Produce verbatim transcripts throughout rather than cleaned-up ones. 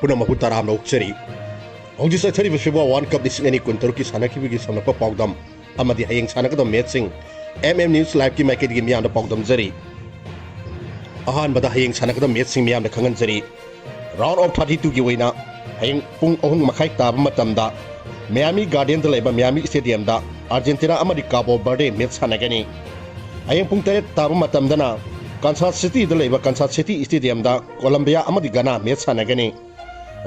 ꯄꯨꯝꯅꯃꯛꯄꯨ ꯇꯔꯥꯝꯅ ꯑꯣꯛꯆꯔꯤ꯫ ꯍꯧꯖꯤꯛ ꯆꯠꯊꯔꯤꯕ ꯐꯤꯐꯥ ꯋꯥꯔꯜ ꯀꯞ ꯂꯤꯁꯤꯡ ꯑꯅꯤ ꯀꯨꯟꯇꯔꯨꯛꯀꯤ ꯁꯥꯟꯅꯈꯤꯕꯒꯤ ꯁꯝꯂꯞꯄ ꯄꯥꯎꯗꯝ ꯑꯃꯗꯤ ꯍꯌꯦꯡ ꯁꯥꯟꯅꯒꯗꯕ ꯃꯦꯠꯁꯁꯤꯡ M M News Liveꯀꯤ ꯃꯥꯏꯀꯩꯗꯒꯤ ꯃꯤꯌꯥꯝꯗ ꯄꯥꯎꯗꯝꯖꯔꯤ꯫ ꯑꯍꯥꯟꯕꯗ ꯍꯌꯦꯡ ꯁꯥꯟꯅꯒꯗꯕ ꯃꯦꯠꯁꯁꯤꯡ ꯃꯤꯌꯥꯝꯗ ꯈꯪꯍꯟꯖꯔꯤ꯫ Round of thirty twoꯒꯤ ꯑꯣꯏꯅ ꯍꯌꯦꯡ ꯄꯨꯡ ꯑꯍꯨꯝ ꯃꯈꯥꯏ ꯇꯥꯕ ꯃꯇꯝꯗ Miami Gardenꯗ ꯂꯩꯕ Miami Stadiumꯗ Argentina ꯑꯃꯗꯤ Cabo Verde ꯃꯦꯠꯁ ꯁꯥꯟꯅꯒꯅꯤ꯫ ꯍꯌꯦꯡ ꯄꯨꯡ ꯇꯔꯦꯠ ꯇꯥꯕ ꯃꯇꯝꯗꯅ Kansas Cityꯗ ꯂꯩꯕ Kansas City Stadiumꯗ Colombia ꯑꯃꯗꯤ Ghana ꯃꯦꯠꯁ ꯁꯥꯟꯅꯒꯅꯤ꯫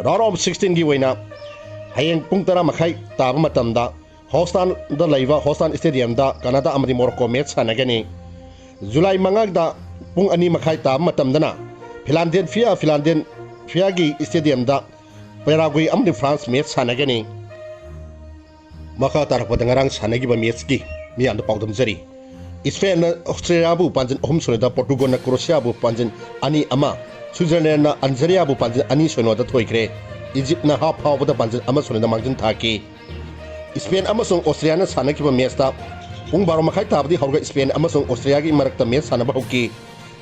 Round of sixteenꯒꯤ ꯑꯣꯏꯅ ꯍꯌꯦꯡ ꯄꯨꯡ ꯇꯔꯥ ꯃꯈꯥꯏ ꯇꯥꯕ ꯃꯇꯝꯗ Houstonꯗ ꯂꯩꯕ Houston Stadiumꯗ Canada ꯑꯃꯗꯤ Morocco ꯃꯦꯠꯁ ꯁꯥꯟꯅꯒꯅꯤ꯫ July ꯃꯉꯥꯗ ꯄꯨꯡ ꯑꯅꯤ ꯃꯈꯥꯏ ꯇꯥꯕ ꯃꯇꯝꯗꯅ Philadelphia, Philadelphiaꯒꯤ Stadiumꯗ Paraguay ꯑꯃꯗꯤ France ꯃꯦꯠꯁ ꯁꯥꯟꯅꯒꯅꯤ꯫ ꯃꯈꯥ ꯇꯥꯔꯛꯄꯗ ꯉꯔꯥꯡ ꯁꯥꯟꯅꯈꯤꯕ ꯃꯦꯠꯁꯀꯤ ꯃꯤꯌꯥꯝꯗ ꯄꯥꯎꯗꯝꯖꯔꯤ꯫ Spainꯅ Austriaꯕꯨ ꯄꯥꯟꯖꯤꯜ ꯑꯍꯨꯝ ꯁꯣꯏꯅꯣꯗ, Portugalꯅ Croatiaꯕꯨ ꯄꯥꯟꯖꯤꯜ ꯑꯅꯤ ꯑꯃ, Switzerlandꯅ Algeriaꯕꯨ ꯄꯥꯟꯖꯤꯜ ꯑꯅꯤ ꯁꯣꯏꯅꯣꯗ ꯊꯣꯏꯈ꯭ꯔꯦ꯫ Egyptꯅ half ꯐꯥꯎꯕꯗ ꯄꯥꯟꯖꯤꯜ ꯑꯃ ꯁꯣꯏꯅꯣꯗ ꯃꯥꯡꯖꯤꯟ ꯊꯥꯈꯤ꯫ Spain ꯑꯃꯁꯨꯡ Austriaꯅ ꯁꯥꯟꯅꯈꯤꯕ ꯃꯦꯠꯁꯇ ꯄꯨꯡ ꯕꯥꯔꯣ ꯃꯈꯥꯏ ꯇꯥꯕꯗꯒꯤ ꯍꯧꯔꯒ Spain ꯑꯃꯁꯨꯡ Austriaꯒꯤ ꯃꯔꯛꯇ ꯃꯦꯠꯁ ꯁꯥꯟꯅꯕ ꯍꯧꯈꯤ꯫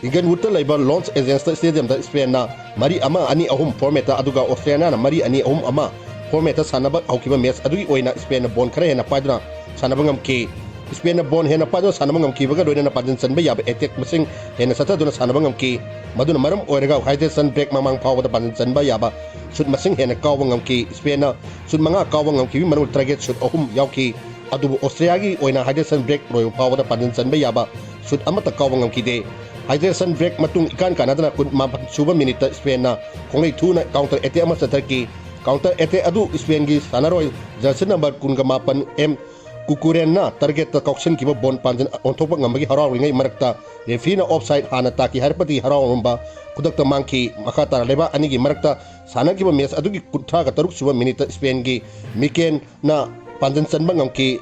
Inglewoodꯇ ꯂꯩꯕ Lons Angelesꯇ Stadiumꯗ Spainꯅ ꯃꯔꯤ ꯑꯃ, ꯑꯅꯤ ꯑꯍꯨꯝ formatꯇ, ꯑꯗꯨꯒ Austriaꯅ ꯃꯔꯤ ꯑꯅꯤ, ꯑꯍꯨꯝ ꯑꯃ formatꯇ ꯁꯥꯟꯅꯕ ꯍꯧꯈꯤꯕ ꯃꯦꯠꯁ ꯑꯗꯨꯒꯤ ꯑꯣꯏꯅ Spainꯅ ꯕꯣꯜ ꯈꯔ ꯍꯦꯟꯅ ꯄꯥꯏꯗꯨꯅ ꯁꯥꯟꯅꯕ ꯉꯝꯈꯤ꯫ Spainꯅ ꯕꯣꯜ ꯍꯦꯟꯅ ꯄꯥꯏꯗꯨꯅ ꯁꯥꯟꯅꯕ ꯉꯝꯈꯤꯕꯒ ꯂꯣꯏꯅꯅ ꯄꯥꯟꯖꯤꯜ ꯆꯟꯕ ꯌꯥꯕ attack ꯃꯁꯤꯡ ꯍꯦꯟꯅ ꯆꯠꯊꯗꯨꯅ ꯁꯥꯟꯅꯕ ꯉꯝꯈꯤ꯫ ꯃꯗꯨꯅ ꯃꯔꯝ ꯑꯣꯏꯔꯒ hydration break ꯃꯃꯥꯡ ꯐꯥꯎꯕꯗ ꯄꯥꯟꯖꯤꯜ ꯆꯟꯕ ꯌꯥꯕ shoot ꯃꯁꯤꯡ ꯍꯦꯟꯅ ꯀꯥꯎꯕ ꯉꯝꯈꯤ꯫ Spainꯅ shoot ꯃꯉꯥ ꯀꯥꯎꯕ ꯉꯝꯈꯤꯕꯒꯤ ꯃꯅꯨꯡꯗ target shoot ꯑꯍꯨꯝ ꯌꯥꯎꯈꯤ꯫ ꯑꯗꯨꯕꯨ Austriaꯒꯤ ꯑꯣꯏꯅ hydration break ꯂꯣꯏꯕ ꯐꯥꯎꯕꯗ ꯄꯥꯟꯖꯤꯜ ꯆꯟꯕ ꯌꯥꯕ shoot ꯑꯃꯠꯇ ꯀꯥꯎꯕ ꯉꯝꯈꯤꯗꯦ꯫ Hydration break ꯃꯇꯨꯡ ꯏꯀꯥꯟ ꯀꯥꯟꯅꯗꯅ ꯀꯨꯟꯃꯥꯄꯟ ꯁꯨꯕ minuteꯇ Spainꯅ ꯈꯣꯡꯂꯩ ꯊꯨꯅ counter attack ꯑꯃ ꯆꯠꯊꯈꯤ꯫ Counter attack ꯑꯗꯨ Spainꯒꯤ ꯁꯥꯟꯅꯔꯣꯏ jersey number ꯀꯨꯟꯒ ꯃꯥꯄꯟ M Cucurellaꯅ targetꯇ ꯀꯥꯎꯁꯟꯈꯤꯕ ꯕꯣꯜ ꯄꯥꯟꯖꯤꯜ ꯑꯣꯟꯊꯣꯛꯄ ꯉꯝꯕꯒꯤ ꯍꯔꯥꯎꯔꯤꯉꯩ ꯃꯔꯛꯇ refereeꯅ offside ꯍꯥꯟꯅ ꯇꯥꯈꯤ ꯍꯥꯏꯔꯛꯄꯗꯒꯤ ꯍꯔꯥꯎꯔꯝꯕ ꯈꯨꯗꯛꯇ ꯃꯥꯡꯈꯤ꯫ ꯃꯈꯥ ꯇꯥꯅ ꯂꯩꯕꯥꯛ ꯑꯅꯤꯒꯤ ꯃꯔꯛꯇ ꯁꯥꯟꯅꯈꯤꯕ ꯃꯦꯠꯁ ꯑꯗꯨꯒꯤ ꯀꯨꯟꯊ꯭ꯔꯥꯒ ꯇꯔꯨꯛ ꯁꯨꯕ minuteꯇ Spainꯒꯤ Miquelꯅ ꯄꯥꯟꯖꯤꯜ ꯆꯟꯕ ꯉꯝꯈꯤ꯫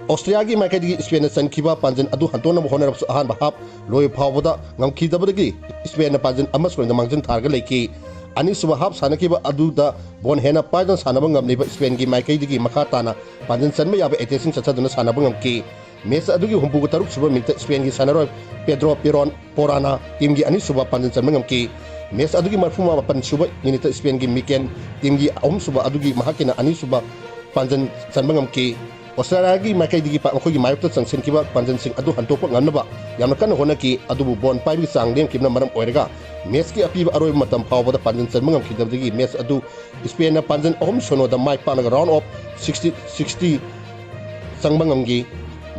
Austriaꯒꯤ ꯃꯥꯏꯀꯩꯗꯒꯤ Spainꯅ ꯆꯟꯈꯤꯕ ꯄꯥꯟꯖꯤꯜ ꯑꯗꯨ ꯍꯟꯗꯣꯛꯅꯕ ꯍꯣꯠꯅꯔꯕꯁꯨ ꯑꯍꯥꯟꯕ half ꯂꯣꯏꯕ ꯐꯥꯎꯕꯗ ꯉꯝꯈꯤꯗꯕꯗꯒꯤ Spainꯅ ꯄꯥꯟꯖꯤꯜ ꯑꯃ ꯁꯣꯏꯗꯅ ꯃꯥꯡꯖꯤꯜ ꯊꯥꯔꯒ ꯂꯩꯈꯤ꯫ ꯑꯅꯤꯁꯨꯕ half ꯁꯥꯟꯅꯈꯤꯕ ꯑꯗꯨꯗ ꯕꯣꯜ ꯍꯦꯟꯅ ꯄꯥꯏꯗꯨꯅ ꯁꯥꯟꯅꯕ ꯉꯝꯂꯤꯕ Spainꯒꯤ ꯃꯥꯏꯀꯩꯗꯒꯤ ꯃꯈꯥ ꯇꯥꯅ ꯄꯥꯟꯖꯤꯜ ꯆꯟꯕ ꯌꯥꯕ attackꯁꯤꯡ ꯆꯠꯊꯗꯨꯅ ꯁꯥꯟꯅꯕ ꯉꯝꯈꯤ꯫ Match ꯑꯗꯨꯒꯤ ꯍꯨꯝꯐꯨꯒ ꯇꯔꯨꯛ ꯁꯨꯕ minuteꯇ Spainꯒꯤ ꯁꯥꯟꯅꯔꯣꯏ Pedro Peron Porrana teamꯒꯤ ꯑꯅꯤꯁꯨꯕ ꯄꯥꯟꯖꯤꯜ ꯆꯟꯕ ꯉꯝꯈꯤ꯫ Match ꯑꯗꯨꯒꯤ ꯃꯔꯤꯐꯨ ꯃꯥꯄꯟ ꯁꯨꯕ ꯃꯤꯅꯤꯠꯇ ꯁ꯭ꯄꯦꯟꯒꯤ ꯃꯤꯀꯦꯟ ꯇꯤꯝꯒꯤ ꯑꯍꯨꯝꯁꯨꯕ ꯑꯗꯨꯒꯤ ꯃꯍꯥꯛꯀꯤꯅ ꯑꯅꯤꯁꯨꯕ ꯄꯥꯟꯖꯟ ꯆꯟꯕ ꯉꯝꯈꯤ꯫ ꯑꯣꯁꯇ꯭ꯔꯦꯂꯤꯌꯥꯒꯤ ꯃꯥꯏꯀꯩꯗꯒꯤ ꯄ-, ꯃꯈꯣꯏꯒꯤ ꯃꯥꯌꯣꯛꯇ ꯆꯪꯁꯤꯟꯈꯤꯕ ꯄꯥꯟꯖꯟꯁꯤꯡ ꯑꯗꯨ ꯍꯟꯗꯣꯛꯄ ꯉꯝꯅꯕ ꯌꯥꯝꯅ ꯀꯟꯅ ꯍꯣꯠꯅꯈꯤ, ꯑꯗꯨꯕꯨ ꯕꯣꯜ ꯄꯥꯏꯕꯒꯤ ꯆꯥꯡ ꯂꯦꯝꯈꯤꯕꯅ ꯃꯔꯝ ꯑꯣꯏꯔꯒ ꯃꯦꯠꯁꯀꯤ ꯑꯄꯤꯕ ꯑꯔꯣꯏꯕ ꯃꯇꯝ ꯐꯥꯎꯕꯗ ꯄꯥꯟꯖꯟ ꯆꯟꯕ ꯉꯝꯈꯤꯗꯕꯗꯒꯤ ꯃꯦꯠꯁ ꯑꯗꯨ ꯁ꯭ꯄꯦꯟꯅ ꯄꯥꯟꯖꯟ ꯑꯍꯨꯝ ꯁꯤꯅꯣꯗ ꯃꯥꯏ ꯄꯥꯛꯂꯒ round of sixty, sixty ꯆꯪꯕ ꯉꯝꯈꯤ꯫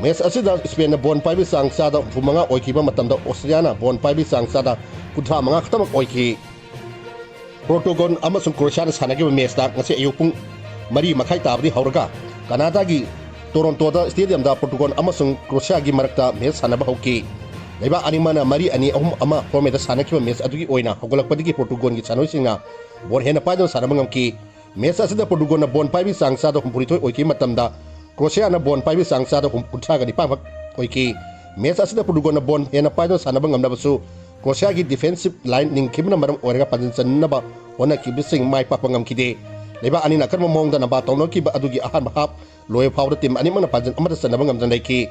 ꯃꯦꯠꯁ ꯑꯁꯤꯗ ꯁ꯭ꯄꯦꯟꯅ ꯕꯣꯜ ꯄꯥꯏꯕꯒꯤ ꯆꯥꯡ ꯆꯥꯗ ꯍꯨꯝꯐꯨ ꯃꯉꯥ ꯑꯣꯏꯈꯤꯕ ꯃꯇꯝꯗ ꯑꯣꯁꯇ꯭ꯔꯤꯌꯥꯅ ꯕꯣꯜ ꯄꯥꯏꯕꯒꯤ ꯆꯥꯡ ꯆꯥꯗ ꯀꯨꯟꯊ꯭ꯔꯥ ꯃꯉꯥ ꯈꯛꯇꯃꯛ ꯑꯣꯏꯈꯤ꯫ ꯄꯣꯔꯇꯨꯒꯜ ꯑꯃꯁꯨꯡ ꯀ꯭ꯔꯣꯑꯦꯁꯤꯌꯥꯅ ꯁꯥꯟꯅꯈꯤꯕ ꯃꯦꯠꯁꯇ ꯉꯁꯤ ꯑꯌꯨꯛ ꯄꯨꯡ ꯃꯔꯤ ꯃꯈꯥꯏ ꯇꯥꯕꯗꯒꯤ ꯍꯧꯔꯒ ꯀꯅꯥꯗꯥꯒꯤ ꯇꯣꯔꯣꯟꯇꯣꯗ ꯁ꯭ꯇꯦꯗꯤꯌꯝꯗ ꯄꯣꯔꯇꯨꯒꯜ ꯑꯃꯁꯨꯡ ꯀ꯭ꯔꯣꯑꯦꯁꯤꯌꯥꯒꯤ ꯃꯔꯛꯇ ꯃꯦꯠꯁ ꯁꯥꯟꯅꯕ ꯍꯧꯈꯤ꯫ ꯂꯩꯕꯥꯛ ꯑꯅꯤꯃꯛꯅ ꯃꯔꯤ ꯑꯅꯤ, ꯑꯍꯨꯝ ꯑꯃ ꯐꯣꯔꯃꯦꯠꯇ ꯁꯥꯟꯅꯈꯤꯕ ꯃꯦꯠꯁ ꯑꯗꯨꯒꯤ ꯑꯣꯏꯅ ꯍꯧꯒꯠꯂꯛꯄꯗꯒꯤ ꯄꯣꯔꯇꯨꯒꯜꯒꯤ ꯁꯥꯟꯅꯔꯣꯏꯁꯤꯡꯅ ꯕꯣꯜ ꯍꯦꯟꯅ ꯄꯥꯏꯗꯨꯅ ꯁꯥꯟꯅꯕ ꯉꯝꯈꯤ꯫ ꯃꯦꯠꯁ ꯑꯁꯤꯗ ꯄꯣꯔꯇꯨꯒꯜꯅ ꯕꯣꯜ ꯄꯥꯏꯕꯒꯤ ꯆꯥꯡ ꯆꯥꯗ ꯍꯨꯝꯐꯨꯅꯤꯊꯣꯏ ꯑꯣꯏꯈꯤꯕ ꯃꯇꯝꯗ ꯀ꯭ꯔꯣꯑꯦꯁꯤꯌꯥꯅ ꯕꯣꯜ ꯄꯥꯏꯕꯒꯤ ꯆꯥꯡ ꯆꯥꯗ ꯍꯨꯝ-, ꯀꯨꯟꯊ꯭ꯔꯥꯒ ꯅꯤꯄꯥꯟ ꯈꯛ ꯑꯣꯏꯈꯤ꯫ ꯃꯦꯠꯁ ꯑꯁꯤꯗ ꯄꯣꯔꯇꯨꯒꯜꯅ ꯕꯣꯜ ꯍꯦꯟꯅ ꯄꯥꯏꯗꯨꯅ ꯁꯥꯟꯅꯕ ꯉꯝꯂꯕꯁꯨ ꯀ꯭ꯔꯣꯑꯦꯁꯤꯌꯥꯒꯤ ꯗꯤꯐꯦꯟꯁꯤꯞ ꯂꯥꯏꯟ ꯂꯤꯡꯈꯤꯕꯅ ꯃꯔꯝ ꯑꯣꯏꯔꯒ ꯄꯥꯟꯖꯤꯟ ꯆꯟꯅꯕ ꯍꯣꯠꯅꯈꯤꯕꯁꯤꯡ ꯃꯥꯏ ꯄꯥꯛꯄ ꯉꯝꯈꯤꯗꯦ꯫ ꯂꯩꯕꯥꯛ ꯑꯅꯤꯅ ꯑꯀꯟꯕ ꯃꯑꯣꯡꯗ ꯅꯝꯕꯥ ꯇꯧꯅꯈꯤꯕ ꯑꯗꯨꯒꯤ ꯑꯍꯥꯟꯕ ꯍꯥꯞ ꯂꯣꯏꯕ ꯐꯥꯎꯕꯗ ꯇꯤꯝ ꯑꯅꯤꯃꯛꯅ ꯄꯥꯟꯖꯤꯟ ꯑꯃꯠꯇ ꯆꯟꯅꯕ ꯉꯝꯗꯅ ꯂꯩꯈꯤ꯫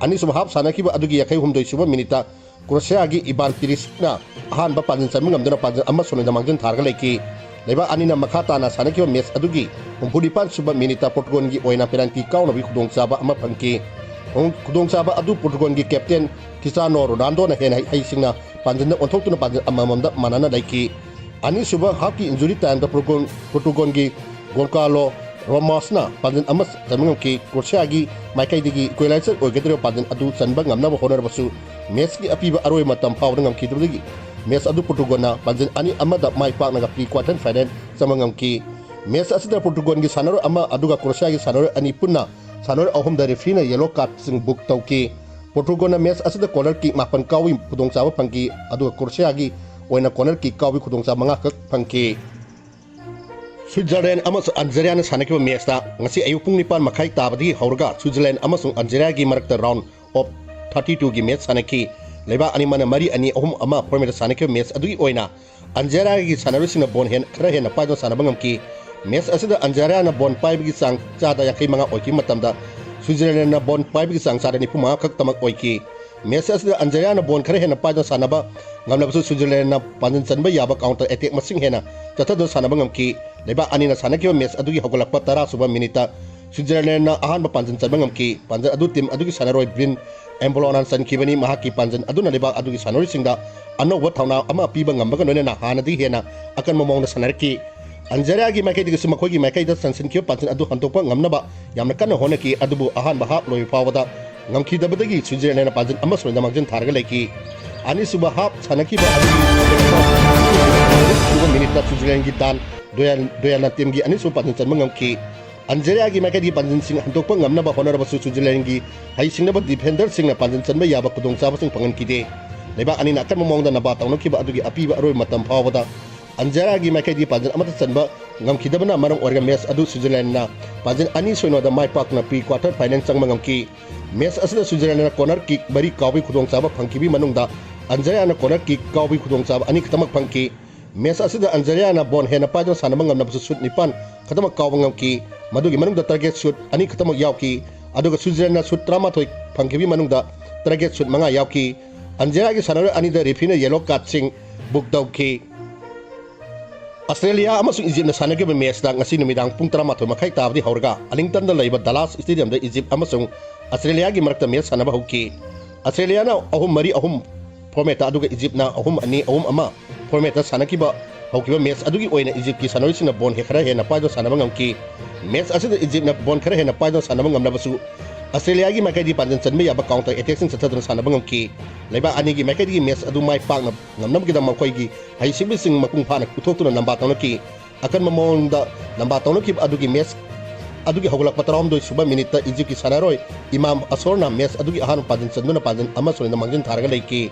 ꯑꯅꯤꯁꯨꯕ ꯍꯥꯞ ꯁꯥꯟꯅꯈꯤꯕ ꯑꯗꯨꯒꯤ ꯌꯥꯡꯈꯩ ꯍꯨꯝꯗꯣꯏ ꯁꯨꯕ ꯃꯤꯅꯤꯠꯇ ꯀ꯭ꯔꯣꯑꯦꯁꯤꯌꯥꯒꯤ ꯏꯕꯥꯟ ꯄꯤꯔꯤꯁꯅ ꯑꯍꯥꯟꯕ ꯄꯥꯟꯖꯤꯟ ꯆꯟꯕ ꯉꯝꯗꯨꯅ ꯄꯥꯟꯖꯤꯟ ꯑꯃ ꯁꯤꯅꯣꯗ ꯃꯥꯡꯖꯤꯟ ꯊꯥꯔꯒ ꯂꯩꯈꯤ꯫ ꯂꯩꯕꯥꯛ ꯑꯅꯤꯅ ꯃꯈꯥ ꯇꯥꯅ ꯁꯥꯟꯅꯈꯤꯕ ꯃꯦꯠꯁ ꯑꯗꯨꯒꯤ ꯍꯨꯝꯐꯨ ꯅꯤꯄꯥꯟ ꯁꯨꯕ ꯃꯤꯅꯤꯠꯇ ꯄꯣꯔꯇꯨꯒꯜꯒꯤ ꯑꯣꯏꯅ ꯄꯦꯅꯥꯜꯇꯤ ꯀꯥꯎꯅꯕꯒꯤ ꯈꯨꯗꯣꯡꯆꯥꯕ ꯑꯃ ꯐꯪꯈꯤ꯫ ꯈꯨꯗꯣꯡ-, ꯈꯨꯗꯣꯡꯆꯥꯕ ꯑꯗꯨ ꯄꯣꯔꯇꯨꯒꯜꯒꯤ ꯀꯦꯞꯇꯦꯟ ꯈ꯭ꯔꯤꯁꯇꯤꯌꯥꯅꯣ ꯔꯣꯅꯥꯜꯗꯣꯅ ꯍꯦꯟꯅ ꯍꯩ-, ꯍꯩꯁꯤꯡꯅ ꯄꯥꯟꯖꯤꯟꯗ ꯑꯣꯟꯊꯣꯛꯇꯨꯅ ꯄꯥꯟꯖꯤꯟ ꯑꯃꯃꯝꯗ ꯃꯥꯟꯅꯅ ꯂꯩꯈꯤ꯫ ꯑꯅꯤꯁꯨꯕ ꯍꯥꯞꯀꯤ ꯏꯟꯖꯨꯔꯤ ꯇꯥꯏꯝꯗ ꯄꯣꯔꯇꯨꯒꯜ-, ꯄꯣꯔꯇꯨꯒꯜꯒꯤ ꯒꯣꯟꯀꯥꯂꯣ ꯔꯣꯃꯥꯁꯅ ꯄꯥꯟꯖꯤꯟ ꯑꯃ ꯆꯟꯕ ꯉꯝꯈꯤ꯫ ꯀ꯭ꯔꯣꯑꯦꯁꯤꯌꯥꯒꯤ ꯃꯥꯏꯀꯩꯗꯒꯤ ꯏꯀ꯭ꯋꯦꯂꯥꯏꯖꯔ ꯑꯣꯏꯒꯗꯧꯔꯤꯕ ꯄꯥꯟꯖꯤꯟ ꯑꯗꯨ ꯆꯟꯕ ꯉꯝꯅꯕ ꯍꯣꯠꯅꯔꯕꯁꯨ ꯃꯦꯠꯁꯀꯤ ꯑꯄꯤꯕ ꯑꯔꯣꯏꯕ ꯃꯇꯝ ꯐꯥꯎꯕꯗ ꯉꯝꯈꯤꯗꯕꯗꯒꯤ ꯃꯦꯠꯁ ꯑꯗꯨ ꯄꯣꯔꯇꯨꯒꯜꯅ ꯄꯥꯟꯖꯤꯟ ꯑꯅꯤ ꯑꯃꯗ ꯃꯥꯏ ꯄꯥꯛꯅꯒ ꯄ꯭ꯔꯤ ꯀ꯭ꯋꯥꯔꯇꯔ ꯐꯥꯏꯅꯦꯜ ꯆꯪꯕ ꯉꯝꯈꯤ꯫ ꯃꯦꯠꯁ ꯑꯁꯤꯗ ꯄꯣꯔꯇꯨꯒꯜꯒꯤ ꯁꯥꯟꯅꯔꯣꯏ ꯑꯃ ꯑꯗꯨꯒ ꯀ꯭ꯔꯣꯑꯦꯁꯤꯌꯥꯒꯤ ꯁꯥꯟꯅꯔꯣꯏ ꯑꯅꯤ ꯄꯨꯟꯅ ꯁꯥꯟꯅꯔꯣꯏ ꯑꯍꯨꯝꯗ ꯔꯦꯐ꯭ꯔꯤꯅ ꯌꯦꯂꯣ ꯀꯥꯔꯗꯁꯤꯡ ꯕꯨꯛ ꯇꯧꯈꯤ꯫ ꯄꯣꯔꯇꯨꯒꯜꯅ ꯃꯦꯠꯁ ꯑꯁꯤꯗ ꯀꯣꯔꯅꯔ ꯀꯤꯛ ꯃꯥꯄꯟ ꯀꯥꯎꯕꯒꯤ ꯈꯨꯗꯣꯡꯆꯥꯕ ꯐꯪꯈꯤ, ꯑꯗꯨꯒ ꯀ꯭ꯔꯣꯑꯦꯁꯤꯌꯥꯒꯤ ꯑꯣꯏꯅ ꯀꯣꯔꯅꯔ ꯀꯤꯛ ꯀꯥꯎꯕꯒꯤ ꯈꯨꯗꯣꯡꯆꯥꯕ ꯃꯉꯥ ꯈꯛ ꯐꯪꯈꯤ꯫ ꯁ꯭ꯋꯤꯠꯖꯔꯂꯦꯟ ꯑꯃꯁꯨꯡ ꯑꯜꯖꯦꯔꯤꯌꯥꯅ ꯁꯥꯟꯅꯈꯤꯕ ꯃꯦꯠꯁꯇ ꯉꯁꯤ ꯑꯌꯨꯛ ꯄꯨꯡ ꯅꯤꯄꯥꯟ ꯃꯈꯥꯏ ꯇꯥꯕꯗꯒꯤ ꯍꯧꯔꯒ ꯁ꯭ꯋꯤꯠꯖꯔꯂꯦꯟ ꯑꯃꯁꯨꯡ ꯑꯜꯖꯦꯔꯤꯌꯥꯒꯤ ꯃꯔꯛꯇ round of thirty twoꯒꯤ ꯃꯦꯠꯁ ꯁꯥꯟꯅꯈꯤ꯫ ꯂꯩꯕꯥꯛ ꯑꯅꯤꯃꯛꯅ ꯃꯔꯤ ꯑꯅꯤ, ꯑꯍꯨꯝ ꯑꯃ ꯐꯣꯔꯃꯦꯠꯇ ꯁꯥꯟꯅꯈꯤꯕ ꯃꯦꯠꯁ ꯑꯗꯨꯒꯤ ꯑꯣꯏꯅ ꯑꯜꯖꯦꯔꯤꯌꯥꯒꯤ ꯁꯥꯟꯅꯔꯣꯏꯁꯤꯡꯅ ꯕꯣꯜ ꯍꯦꯟ-, ꯈꯔ ꯍꯦꯟꯅ ꯄꯥꯏꯗꯨꯅ ꯁꯥꯟꯅꯕ ꯉꯝꯈꯤ꯫ ꯃꯦꯠꯁ ꯑꯁꯤꯗ ꯑꯜꯖꯦꯔꯤꯌꯥꯅ ꯕꯣꯜ ꯄꯥꯏꯕꯒꯤ ꯆꯥꯡ ꯆꯥꯗ ꯌꯥꯡꯈꯩ ꯃꯉꯥ ꯑꯣꯏꯈꯤꯕ ꯃꯇꯝꯗ ꯁ꯭ꯋꯤꯠꯖꯔꯂꯦꯟꯅ ꯕꯣꯜ ꯄꯥꯏꯕꯒꯤ ꯆꯥꯡ ꯆꯥꯗ ꯅꯤꯐꯨ ꯃꯉꯥ ꯈꯛꯇꯃꯛ ꯑꯣꯏꯈꯤ꯫ ꯃꯦꯆ ꯑꯁꯤꯗ ꯑꯜꯖꯦꯔꯤꯌꯥꯅ ꯕꯣꯜ ꯈꯔ ꯍꯦꯟꯅ ꯄꯥꯏꯗꯨꯅ ꯁꯥꯟꯅꯕ ꯉꯝꯂꯕꯁꯨ ꯁ꯭ꯋꯤꯖꯔꯂꯦꯟꯗꯅ ꯄꯥꯟꯖꯤꯟ ꯆꯟꯕ ꯌꯥꯕ ꯀꯥꯎꯟꯇꯔ ꯑꯦꯇꯦꯛ ꯃꯁꯤꯡ ꯍꯦꯟꯅ ꯆꯠꯊꯗꯨꯅ ꯁꯥꯟꯅꯕ ꯉꯝꯈꯤ꯫ ꯂꯩꯕꯥꯛ ꯑꯅꯤꯅ ꯁꯥꯟꯅꯈꯤꯕ ꯃꯦꯆ ꯑꯗꯨꯒꯤ ꯍꯧꯒꯠꯂꯛꯄ ꯇꯔꯥ ꯁꯨꯕ ꯃꯤꯅꯤꯠꯇ ꯁ꯭ꯋꯤꯖꯔꯂꯦꯟꯗꯅ ꯑꯍꯥꯟꯕ ꯄꯥꯟꯖꯤꯟ ꯆꯟꯕ ꯉꯝꯈꯤ꯫ ꯄꯥꯟꯖꯤꯟ ꯑꯗꯨ ꯇꯤꯝ ꯑꯗꯨꯒꯤ ꯁꯥꯟꯅꯔꯣꯏ ꯕ꯭ꯔꯤꯟ ꯑꯦꯝꯕꯣꯂꯣꯅꯥꯅ ꯆꯟꯈꯤꯕꯅꯤ꯫ ꯃꯍꯥꯛꯀꯤ ꯄꯥꯟꯖꯤꯟ ꯑꯗꯨꯅ ꯂꯩꯕꯥꯛ ꯑꯗꯨꯒꯤ ꯁꯥꯟꯅꯔꯣꯏꯁꯤꯡꯗ ꯑꯅꯧꯕ ꯊꯧꯅꯥ ꯑꯃ ꯄꯤꯕ ꯉꯝꯕꯒ ꯂꯣꯏꯅꯅ ꯍꯥꯟꯅꯗꯒꯤ ꯍꯦꯟꯅ ꯑꯀꯟꯕ ꯃꯑꯣꯡꯗ ꯁꯥꯟꯅꯔꯛꯈꯤ꯫ ꯑꯜꯖꯦꯔꯤꯌꯥꯒꯤ ꯃꯥꯏꯀꯩꯗꯒꯤꯁꯨ ꯃꯈꯣꯏꯒꯤ ꯃꯥꯏꯀꯩꯗ ꯆꯟꯁꯤꯟꯈꯤꯕ ꯄꯥꯟꯖꯤꯟ ꯑꯗꯨ ꯍꯟꯗꯣꯛꯄ ꯉꯝꯅꯕ ꯌꯥꯝꯅ ꯀꯟꯅ ꯍꯣꯠꯅꯈꯤ, ꯑꯗꯨꯕꯨ ꯑꯍꯥꯟꯕ ꯍꯥꯞ ꯂꯣꯏꯕ ꯐꯥꯎꯕꯗ ꯉꯝꯈꯤꯗꯕꯗꯒꯤ ꯁ꯭ꯋꯤꯖꯔꯂꯦꯟꯗꯅ ꯄꯥꯟꯖꯤꯟ ꯑꯃ ꯁꯣꯏꯗꯅ ꯃꯥꯡꯖꯤꯟ ꯊꯥꯔꯒ ꯂꯩꯈꯤ꯫ ꯑꯅꯤꯁꯨꯕ ꯍꯥꯞ ꯁꯥꯟꯅꯈꯤꯕ ꯑꯗꯨꯒꯤ ꯁꯨꯕ ꯃꯤꯅꯤꯠꯇ ꯁ꯭ꯋꯤꯖꯔꯂꯦꯟꯗꯒꯤ ꯗꯥꯟ ꯗꯣꯌꯥꯟ-, ꯗꯣꯌꯥꯟꯅ ꯇꯤꯝꯒꯤ ꯑꯅꯤꯁꯨꯕ ꯄꯥꯟꯖꯤꯟ ꯆꯟꯕ ꯉꯝꯈꯤ꯫ ꯑꯜꯖꯦꯔꯤꯌꯥꯒꯤ ꯃꯥꯏꯀꯩꯗꯒꯤ ꯄꯥꯟꯖꯤꯟꯁꯤꯡ ꯍꯟꯗꯣꯛꯄ ꯉꯝꯅꯕ ꯍꯣꯠꯅꯔꯕꯁꯨ ꯁ꯭ꯋꯤꯖꯔꯂꯦꯟꯗꯒꯤ ꯍꯩꯁꯤꯡꯅꯕ ꯗꯤꯐꯦꯟꯗꯔꯁꯤꯡꯅ ꯄꯥꯟꯖꯤꯟ ꯆꯟꯕ ꯌꯥꯕ ꯈꯨꯗꯣꯡꯆꯥꯕꯁꯤꯡ ꯐꯪꯍꯟꯈꯤꯗꯦ꯫ ꯂꯩꯕꯥꯛ ꯑꯅꯤꯅ ꯑꯀꯟꯕ ꯃꯑꯣꯡꯗ ꯅꯕꯥ ꯇꯧꯅꯈꯤꯕ ꯑꯗꯨꯒꯤ ꯑꯄꯤꯕ ꯑꯔꯣꯏꯕ ꯃꯇꯝ ꯐꯥꯎꯕꯗ ꯑꯜꯖꯦꯔꯤꯌꯥꯒꯤ ꯃꯥꯏꯀꯩꯗꯒꯤ ꯄꯥꯟꯖꯤꯟ ꯑꯃꯠꯇ ꯆꯟꯕ ꯉꯝꯈꯤꯗꯕꯅ ꯃꯔꯝ ꯑꯣꯏꯔꯒ ꯃꯦꯆ ꯑꯗꯨ ꯁ꯭ꯋꯤꯖꯔꯂꯦꯟꯗꯅ ꯄꯥꯟꯖꯤꯟ ꯑꯅꯤ ꯁꯣꯏꯅꯣꯗ ꯃꯥꯏ ꯄꯥꯛꯇꯨꯅ ꯄ꯭ꯔꯤ ꯀ꯭ꯋꯥꯔꯇꯔ ꯐꯥꯏꯅꯦꯜ ꯆꯪꯕ ꯉꯝꯈꯤ꯫ ꯃꯦꯆ ꯑꯁꯤꯗ ꯁ꯭ꯋꯤꯖꯔꯂꯦꯟꯗꯅ ꯀꯣꯔꯅꯔ ꯀꯤꯛ ꯃꯔꯤ ꯀꯥꯎꯕꯒꯤ ꯈꯨꯗꯣꯡꯆꯥꯕ ꯐꯪꯈꯤꯕꯒꯤ ꯃꯅꯨꯡꯗ ꯑꯜꯖꯦꯔꯤꯌꯥꯅ ꯀꯣꯔꯅꯔ ꯀꯤꯛ ꯀꯥꯎꯕꯒꯤ ꯈꯨꯗꯣꯡꯆꯥꯕ ꯑꯅꯤ ꯈꯛꯇꯃꯛ ꯐꯪꯈꯤ꯫ ꯃꯦꯆ ꯑꯁꯤꯗ ꯑꯜꯖꯦꯔꯤꯌꯥꯅ ꯕꯣꯜ ꯍꯦꯟꯅ ꯄꯥꯏꯗꯨꯅ ꯁꯥꯟꯅꯕ ꯉꯝꯂꯕꯁꯨ ꯁꯨꯠ ꯅꯤꯄꯥꯟ ꯈꯛꯇꯃꯛ ꯀꯥꯎꯕ ꯉꯝꯈꯤ꯫ ꯃꯗꯨꯒꯤ ꯃꯅꯨꯡꯗ ꯇꯥꯔꯒꯦꯠ ꯁꯨꯠ ꯑꯅꯤ ꯈꯛꯇꯃꯛ ꯌꯥꯎꯈꯤ꯫ ꯑꯗꯨꯒ ꯁ꯭ꯋꯤꯖꯔꯂꯦꯟꯗꯅ ꯁꯨꯠ ꯇꯔꯥꯃꯥꯊꯣꯏ ꯐꯪꯈꯤꯕꯒꯤ ꯃꯅꯨꯡꯗ ꯇꯥꯔꯒꯦꯠ ꯁꯨꯠ ꯃꯉꯥ ꯌꯥꯎꯈꯤ꯫ ꯑꯜꯖꯦꯔꯤꯌꯥꯒꯤ ꯁꯥꯟꯅꯔꯣꯏ ꯑꯅꯤꯗ ꯔꯦꯐ꯭ꯔꯤꯅ ꯌꯦꯂꯣ ꯀꯥꯔꯗꯁꯤꯡ ꯕꯨꯛ ꯇꯧꯈꯤ꯫ ꯑꯁꯇ꯭ꯔꯦꯂꯤꯌꯥ ꯑꯃꯁꯨꯡ ꯏꯖꯤꯞꯅ ꯁꯥꯟꯅꯈꯤꯕ ꯃꯦꯆꯇ ꯉꯁꯤ ꯅꯨꯃꯤꯗꯥꯡ ꯄꯨꯡ ꯇꯔꯥꯃꯥꯊꯣꯏ ꯃꯈꯥꯏ ꯇꯥꯕꯗꯤ ꯍꯧꯔꯒ ꯑꯂꯤꯡꯇꯟꯗ ꯂꯩꯕ ꯗꯂꯥꯁ ꯁ꯭ꯇꯦꯗꯤꯌꯝꯗ ꯏꯖꯤꯞ ꯑꯃꯁꯨꯡ ꯑꯁꯇ꯭ꯔꯦꯂꯤꯌꯥꯒꯤ ꯃꯔꯛꯇ ꯃꯦꯆ ꯁꯥꯟꯅꯕ ꯍꯧꯈꯤ꯫ ꯑꯁꯇ꯭ꯔꯦꯂꯤꯌꯥꯅ ꯑꯍꯨꯝ ꯃꯔꯤ ꯑꯍꯨꯝ ꯐꯣꯔꯃꯦꯠꯇ, ꯑꯗꯨꯒ ꯏꯖꯤꯞꯅ ꯑꯍꯨꯝ ꯑꯅꯤ ꯑꯍꯨꯝ ꯑꯃ ꯐꯣꯔꯃꯦꯠꯇ ꯁꯥꯟꯅꯈꯤꯕ ꯍꯧꯈꯤꯕ ꯃꯦꯆ ꯑꯗꯨꯒꯤ ꯑꯣꯏꯅ ꯏꯖꯤꯞꯀꯤ ꯁꯥꯟꯅꯔꯣꯏꯁꯤꯡꯅ ꯕꯣꯜ ꯍꯦꯛ ꯈꯔ ꯍꯦꯟꯅ ꯄꯥꯏꯗꯨꯅ ꯁꯥꯟꯅꯕ ꯉꯝꯈꯤ꯫ ꯃꯦꯆ ꯑꯁꯤꯗ ꯏꯖꯤꯞꯅ ꯕꯣꯜ ꯈꯔ ꯍꯦꯟꯅ ꯄꯥꯏꯗꯨꯅ ꯁꯥꯟꯅꯕ ꯉꯝꯂꯕꯁꯨ ꯑꯁꯇ꯭ꯔꯦꯂꯤꯌꯥꯒꯤ ꯃꯥꯏꯀꯩꯗꯒꯤ ꯄꯥꯟꯖꯤꯟ ꯆꯟꯕ ꯌꯥꯕ ꯀꯥꯎꯟꯇꯔ ꯑꯦꯇꯦꯛꯁꯤꯡ ꯆꯠꯊꯗꯨꯅ ꯁꯥꯟꯅꯕ ꯉꯝꯈꯤ꯫ ꯂꯩꯕꯥꯛ ꯑꯅꯤꯒꯤ ꯃꯥꯏꯀꯩꯗꯒꯤ ꯃꯦꯆ ꯑꯗꯨ ꯃꯥꯏ ꯄꯥꯛꯅ ꯉꯝꯅꯕꯒꯤꯗꯃꯛ ꯃꯈꯣꯏꯒꯤ ꯍꯩꯁꯤꯡꯕꯁꯤꯡ ꯃꯄꯨꯡ ꯐꯥꯅ ꯎꯠꯊꯣꯛꯇꯨꯅ ꯂꯝꯕꯥ ꯇꯧꯅꯈꯤ꯫ ꯑꯀꯟꯕ ꯃꯑꯣꯡꯗ ꯂꯝꯕꯥ ꯇꯧꯅꯈꯤꯕ ꯑꯗꯨꯒꯤ ꯃꯦꯆ ꯑꯗꯨꯒꯤ ꯍꯧꯒꯠꯂꯛꯄ ꯇꯔꯥꯍꯨꯝꯗꯣꯏ ꯁꯨꯕ ꯃꯤꯅꯤꯠꯇ ꯏꯖꯤꯞꯀꯤ ꯁꯥꯟꯅꯔꯣꯏ ꯏꯃꯥꯝ ꯑꯁꯣꯔꯅ ꯃꯦꯆ ꯑꯗꯨꯒꯤ ꯑꯍꯥꯟꯕ ꯄꯥꯟꯖꯤꯟ ꯆꯟꯗꯨꯅ ꯄꯥꯟꯖꯤꯟ ꯑꯃ ꯁꯣꯏꯗꯅ ꯃꯥꯡꯖꯤꯟ ꯊꯥꯔꯒ ꯂꯩꯈꯤ꯫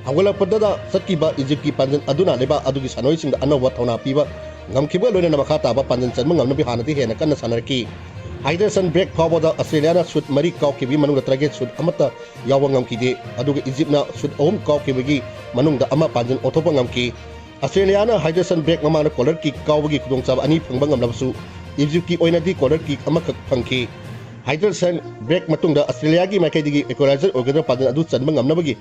ꯍꯧꯒꯠꯂꯛꯄꯗ ꯆꯠꯈꯤꯕ ꯏꯖꯤꯞꯀꯤ ꯄꯥꯟꯖꯤꯟ ꯑꯗꯨꯅ ꯂꯩꯕꯥꯛ ꯑꯗꯨꯒꯤ ꯁꯥꯟꯅꯔꯣꯏꯁꯤꯡꯗ ꯑꯅꯧꯕ ꯊꯧꯅꯥ ꯄꯤꯕ ꯉꯝꯈꯤꯕꯒ ꯂꯣꯏꯅꯅ ꯃꯈꯥ ꯇꯥꯕ ꯄꯥꯟꯖꯤꯟ ꯆꯟꯕ ꯉꯝꯅꯕꯒꯤ ꯍꯥꯟꯅꯗꯤ ꯍꯦꯟꯅ ꯀꯟꯅ ꯁꯥꯟꯅꯔꯛꯈꯤ꯫ ꯍꯥꯏꯗ꯭ꯔꯦꯁꯟ ꯕ꯭ꯔꯦꯛ ꯐꯥꯎꯕꯗ ꯑꯁꯇ꯭ꯔꯦꯂꯤꯌꯥꯅ ꯁꯨꯠ ꯃꯔꯤ ꯀꯥꯎꯈꯤꯕꯒꯤ ꯃꯅꯨꯡꯗ ꯇꯔꯒꯦꯠ ꯁꯨꯠ ꯑꯃꯠꯇ ꯌꯥꯎꯕ ꯉꯝꯈꯤꯗꯦ, ꯑꯗꯨꯒ ꯏꯖꯤꯞꯅ ꯁꯨꯠ ꯑꯍꯨꯝ ꯀꯥꯎꯈꯤꯕꯒꯤ ꯃꯅꯨꯡꯗ ꯑꯃ ꯄꯥꯟꯖꯤꯟ ꯑꯣꯟꯊꯣꯛꯄ ꯉꯝꯈꯤ꯫ ꯑꯁꯇ꯭ꯔꯦꯂꯤꯌꯥꯅ ꯍꯥꯏꯗ꯭ꯔꯦꯁꯟ ꯕ꯭ꯔꯦꯛ ꯃꯃꯥꯡꯗ ꯀꯣꯔꯅꯔ ꯀꯤꯛ ꯀꯥꯎꯕꯒꯤ ꯈꯨꯗꯣꯡꯆꯥꯕ ꯑꯅꯤ ꯐꯪꯕ ꯉꯝꯂꯕꯁꯨ ꯏꯖꯤꯞꯀꯤ ꯑꯣꯏꯅꯗꯤ ꯀꯣꯔꯅꯔ ꯀꯤꯛ ꯑꯃꯈꯛ ꯐꯪꯈꯤ꯫ ꯍꯥꯏꯗꯔꯁꯟ ꯕ꯭ꯔꯦꯛ ꯃꯇꯨꯡꯗ ꯑꯁꯇ꯭ꯔꯦꯂꯤꯌꯥꯒꯤ ꯃꯥꯏꯀꯩꯗꯒꯤ ꯏꯀ꯭ꯋꯦꯂꯥꯏꯖꯔ ꯑꯣꯏꯒꯗꯕ ꯄꯥꯟꯖꯤꯜ ꯑꯗꯨ ꯆꯟꯕ ꯉꯝꯅꯕꯒꯤ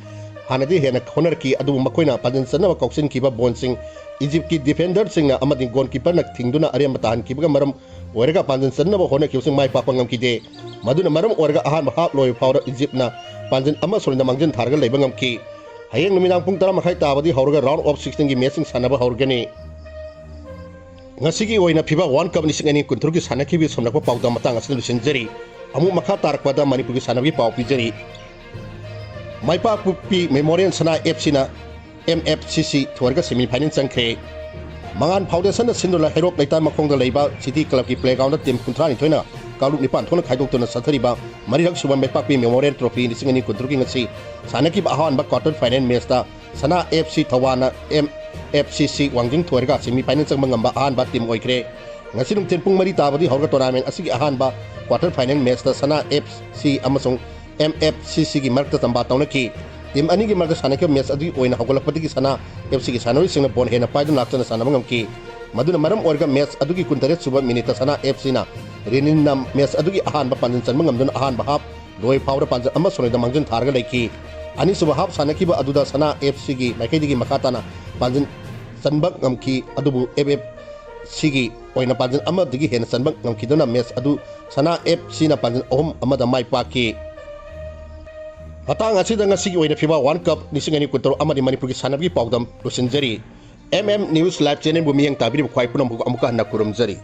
ꯍꯥꯟꯅꯗꯤ ꯍꯦꯟꯅ ꯍꯣꯠꯅꯔꯛꯈꯤ, ꯑꯗꯨꯕꯨ ꯃꯈꯣꯏꯅ ꯄꯥꯟꯖꯤꯜ ꯆꯟꯅꯕ ꯀꯥꯎꯁꯤꯟꯈꯤꯕ ꯕꯣꯜꯁꯤꯡ ꯏꯖꯤꯞꯀꯤ ꯗꯤꯐꯦꯟꯗꯔꯁꯤꯡꯅ ꯑꯃꯗꯤ ꯒꯣꯜꯀꯤꯄꯔꯅ ꯊꯤꯡꯗꯨꯅ ꯑꯔꯦꯝꯕ ꯇꯥꯍꯟꯈꯤꯕꯒ ꯃꯔꯝ ꯑꯣꯏꯔꯒ ꯄꯥꯟꯖꯤꯜ ꯆꯟꯅꯕ ꯍꯣꯠꯅꯈꯤꯕꯁꯤꯡ ꯃꯥꯏ ꯄꯥꯛꯄ ꯉꯝꯈꯤꯗꯦ꯫ ꯃꯗꯨꯅ ꯃꯔꯝ ꯑꯣꯏꯔꯒ ꯑꯍꯥꯟꯕ ꯍꯥꯞ ꯂꯣꯏꯕ ꯐꯥꯎꯕ ꯏꯖꯤꯞꯅ ꯄꯥꯟꯖꯤꯜ ꯑꯃ ꯁꯣꯏꯗꯅ ꯃꯥꯡꯖꯤꯟ ꯊꯥꯔꯒ ꯂꯩꯕ ꯉꯝꯈꯤ꯫ ꯍꯌꯦꯡ ꯅꯨꯃꯤꯗꯥꯡ ꯄꯨꯡ ꯇꯔꯥ ꯃꯈꯥꯏ ꯇꯥꯕꯗꯤ ꯍꯧꯔꯒ ꯔꯥꯎꯟ ꯑꯣꯐ ꯁꯤꯛꯁꯇꯤꯟꯒꯤ ꯃꯦꯆꯁꯤꯡ ꯁꯥꯟꯅꯕ ꯍꯧꯔꯒꯅꯤ꯫ ꯉꯁꯤꯒꯤ ꯑꯣꯏꯅ ꯐꯤꯐꯥ ꯋꯥꯔꯜ ꯀꯞ ꯂꯤꯁꯤꯡ ꯑꯅꯤ ꯀꯨꯟꯇꯔꯨꯛꯀꯤ ꯁꯥꯟꯅꯈꯤꯕꯒꯤ ꯁꯝꯂꯞꯄ ꯄꯥꯎꯗꯝ ꯃꯇꯥꯡ ꯑꯁꯤꯗ ꯂꯣꯏꯁꯤꯟꯖꯔꯤ꯫ ꯑꯃꯨꯛ ꯃꯈꯥ ꯇꯥꯔꯛꯄꯗ ꯃꯅꯤꯄꯨꯔꯒꯤ ꯁꯥꯟꯅꯕꯒꯤ ꯄꯥꯎ ꯄꯤꯖꯔꯤ꯫ ꯃꯥꯏꯄꯥꯛꯄꯤ ꯃꯦꯃꯣꯔꯤꯌꯦꯜ ꯁꯅꯥ ꯑꯦꯐ ꯁꯤꯅ ꯑꯦꯝ ꯑꯦꯐ ꯁꯤ ꯁꯤ ꯊꯣꯏꯔꯒ ꯁꯦꯃꯤ ꯐꯥꯏꯅꯦꯜ ꯆꯪꯈ꯭ꯔꯦ꯫ ꯃꯉꯥꯟ ꯐꯥꯎꯟꯗꯦꯁꯟꯅ ꯁꯤꯟꯗꯨꯅ ꯍꯩꯔꯣꯛ ꯂꯩꯇꯥ ꯃꯈꯣꯡꯗ ꯂꯩꯕ ꯁꯤꯇꯤ ꯀ꯭ꯂꯕꯀꯤ ꯄ꯭ꯂꯦꯒ꯭ꯔꯥꯎꯟꯗ ꯇꯤꯝ ꯀꯨꯟꯊ꯭ꯔꯥ ꯅꯤꯊꯣꯏꯅ ꯀꯥꯡꯂꯨꯞ ꯅꯤꯄꯥꯟ ꯊꯣꯛꯅ ꯈꯥꯏꯗꯣꯛꯇꯨꯅ ꯆꯠꯊꯔꯤꯕ ꯃꯔꯤꯔꯛ ꯁꯨꯕ ꯃꯥꯏꯄꯥꯛꯄꯤ ꯃꯦꯃꯣꯔꯤꯌꯦꯜ ꯇ꯭ꯔꯣꯐꯤ ꯂꯤꯁꯤꯡ ꯑꯅꯤ ꯀꯨꯟꯇꯔꯨꯛꯀꯤ ꯉꯁꯤ ꯁꯥꯟꯅꯈꯤꯕ ꯑꯍꯥꯟꯕ ꯀ꯭ꯋꯥꯔꯇꯔ ꯐꯥꯏꯅꯦꯜ ꯃꯦꯆꯇ ꯁꯅꯥ F C ꯊꯧꯕꯥꯜꯅ M F C ꯁꯤ ꯋꯥꯡꯖꯤꯡ ꯊꯣꯏꯔꯒ ꯁꯦꯃꯤ ꯐꯥꯏꯅꯦꯜ ꯆꯪꯕ ꯉꯝꯕ ꯑꯍꯥꯟꯕ ꯇꯤꯝ ꯑꯣꯏꯈ꯭ꯔꯦ꯫ ꯉꯁꯤ ꯅꯨꯡꯊꯤꯜ ꯄꯨꯡ ꯃꯔꯤ ꯇꯥꯕꯗꯒꯤ ꯍꯧꯔꯒ ꯇꯣꯔꯅꯥꯃꯦꯟ ꯑꯁꯤꯒꯤ ꯑꯍꯥꯟꯕ ꯀ꯭ꯋꯥꯔꯇꯔ ꯐꯥꯏꯅꯦꯜ ꯃꯦꯆꯇ ꯁꯅꯥ ꯑꯦꯐ ꯁꯤ ꯑꯃꯁꯨꯡ ꯑꯦꯝ ꯑꯦꯐ ꯁꯤ ꯁꯤꯒꯤ ꯃꯔꯛꯇ ꯆꯝꯕꯥ ꯇꯧꯅꯈꯤ꯫ ꯇꯤꯝ ꯑꯅꯤꯒꯤ ꯃꯔꯛꯇ ꯁꯥꯟꯅꯈꯤꯕ ꯃꯦꯆ ꯑꯗꯨꯒꯤ ꯑꯣꯏꯅ ꯍꯧꯒꯠꯂꯛꯄꯗꯒꯤ ꯁꯅꯥ ꯑꯦꯐ ꯁꯤꯒꯤ ꯁꯥꯟꯅꯔꯣꯏꯁꯤꯡꯅ ꯕꯣꯜ ꯍꯦꯟꯅ ꯄꯥꯏꯗꯨꯅ ꯂꯥꯛꯇꯨꯅ ꯁꯥꯟꯅꯕ ꯉꯝꯈꯤ꯫ ꯃꯗꯨꯅ ꯃꯔꯝ ꯑꯣꯏꯔꯒ ꯃꯦꯆ ꯑꯗꯨꯒꯤ ꯀꯨꯟꯇꯔꯦꯠ ꯁꯨꯕ ꯃꯤꯅꯤꯠꯇ ꯁꯅꯥ ꯑꯦꯐ ꯁꯤꯅ ꯔꯦꯅꯤꯟꯅ ꯃꯦꯆ ꯑꯗꯨꯒꯤ ꯑꯍꯥꯟꯕ ꯄꯥꯟꯖꯤꯜ ꯆꯟꯕ ꯉꯝꯗꯨꯅ ꯑꯍꯥꯟꯕ ꯍꯥꯞ ꯂꯣꯏ ꯐꯥꯎꯕꯗ ꯄꯥꯟꯖꯤꯜ ꯑꯃ ꯁꯣꯏꯗ ꯃꯥꯡꯖꯤꯟ ꯊꯥꯔꯒ ꯂꯩꯈꯤ꯫ ꯑꯅꯤꯁꯨꯕ ꯍꯥꯞ ꯁꯥꯟꯅꯈꯤꯕ ꯑꯗꯨꯗ ꯁꯅꯥ ꯑꯦꯐ ꯁꯤꯒꯤ ꯃꯥꯏꯀꯩꯗꯒꯤ ꯃꯈꯥ ꯇꯥꯅ ꯄꯥꯟꯖꯤꯜ ꯆꯟꯕ ꯉꯝꯈꯤ, ꯑꯗꯨꯕꯨ ꯑꯦꯝ ꯑꯦꯐ ꯁꯤꯒꯤ ꯑꯣꯏꯅ ꯄꯥꯟꯖꯤꯜ ꯑꯃꯗꯒꯤ ꯍꯦꯟꯅ ꯆꯟꯕ ꯉꯝꯈꯤꯗꯨꯅ ꯃꯦꯆ ꯑꯗꯨ ꯁꯅꯥ ꯑꯦꯐ ꯁꯤꯅ ꯄꯥꯟꯖꯤꯜ ꯑꯍꯨꯝ ꯑꯃꯗ ꯃꯥꯏ ꯄꯥꯛꯈꯤ꯫ ꯃꯇꯥꯡ ꯑꯁꯤꯗ ꯉꯁꯤꯒꯤ ꯑꯣꯏꯅ ꯐꯤꯐꯥ ꯋꯥꯔꯜ ꯀꯞ ꯂꯤꯁꯤꯡ ꯑꯅꯤ ꯀꯨꯟꯇꯔꯨꯛ ꯑꯃꯗꯤ ꯃꯅꯤꯄꯨꯔꯒꯤ ꯁꯥꯟꯅꯕꯒꯤ ꯄꯥꯎꯗꯝ ꯂꯣꯏꯁꯤꯟꯖꯔꯤ꯫ ꯑꯦꯝ ꯑꯦꯝ ꯅ꯭ꯌꯨꯁ ꯂꯥꯏꯚ ꯆꯦꯅꯦꯜꯕꯨ ꯃꯤꯠꯌꯦꯡ ꯇꯥꯕꯤꯔꯤꯕ ꯈ꯭ꯋꯥꯏ ꯄꯨꯝꯅꯃꯛꯄꯨ ꯑꯃꯨꯛꯀ ꯍꯟꯅ ꯈꯨꯔꯨꯝꯖꯔꯤ꯫